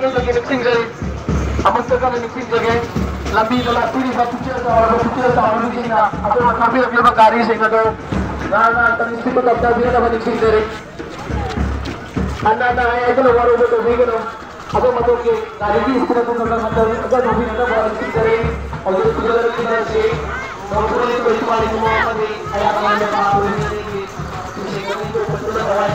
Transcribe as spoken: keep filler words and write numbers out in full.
ꯅꯤꯡꯁꯤꯡꯖꯔꯤ꯫ ꯑꯃꯨꯛꯇ ꯀꯟꯅ ꯅꯤꯡꯁꯤꯡꯖꯒꯦ꯫ ꯂꯝꯕꯤꯗ ꯂꯥꯛꯄꯤꯔꯤꯕ ꯄꯨꯛꯆꯦꯜ ꯆꯥꯎꯔꯕ ꯄꯨꯛꯆꯦꯜ ꯆꯥꯎꯔꯕꯁꯤꯡꯅ ꯑꯗꯣꯝꯅ ꯊꯧꯕꯤꯔꯛꯂꯤꯕ ꯒꯥꯔꯤꯁꯤꯡ ꯑꯗꯣ ꯉꯥꯏꯍꯥꯛ ꯉꯥꯏꯍꯥꯛꯇ ꯅꯤꯡꯁꯤꯡꯕ ꯇꯝꯊꯕꯤꯔꯛꯅꯕ ꯅꯤꯡꯁꯤꯡꯖꯔꯤ꯫ ꯍꯟꯅ ꯍꯟꯅ ꯍꯥꯏ ꯍꯥꯏꯗꯨꯅ ꯋꯥꯔꯧꯕ ꯇꯧꯕꯤꯒꯅꯨ꯫ ꯑꯗꯣꯝ ꯑꯗꯣꯝꯒꯤ ꯒꯥꯔꯤꯒꯤ speed ꯑꯗꯨ ꯈꯔ ꯈꯔ ꯍꯟꯊꯕꯤꯔꯒ ꯊꯧꯕꯤꯅꯕ ꯅꯤꯡꯁꯤꯡꯖꯔꯤ꯫ ꯍꯧꯖꯤꯛ ꯈꯨꯗꯣꯜ ꯄꯤꯅꯔꯁꯤ꯫ ꯅꯣꯡꯄꯣꯛ ꯅꯤꯡꯊꯧ ꯏꯄꯥ ꯏꯄꯨ ꯑꯃꯗꯤ ꯑꯌꯥꯝꯕ ꯂꯥꯏꯔꯕ ꯑꯄꯨꯟꯕꯒꯤ ꯏꯁꯤꯡ ꯑꯅꯤꯗꯨ ꯄꯨꯟꯗꯨꯅ ꯊꯋꯥꯏ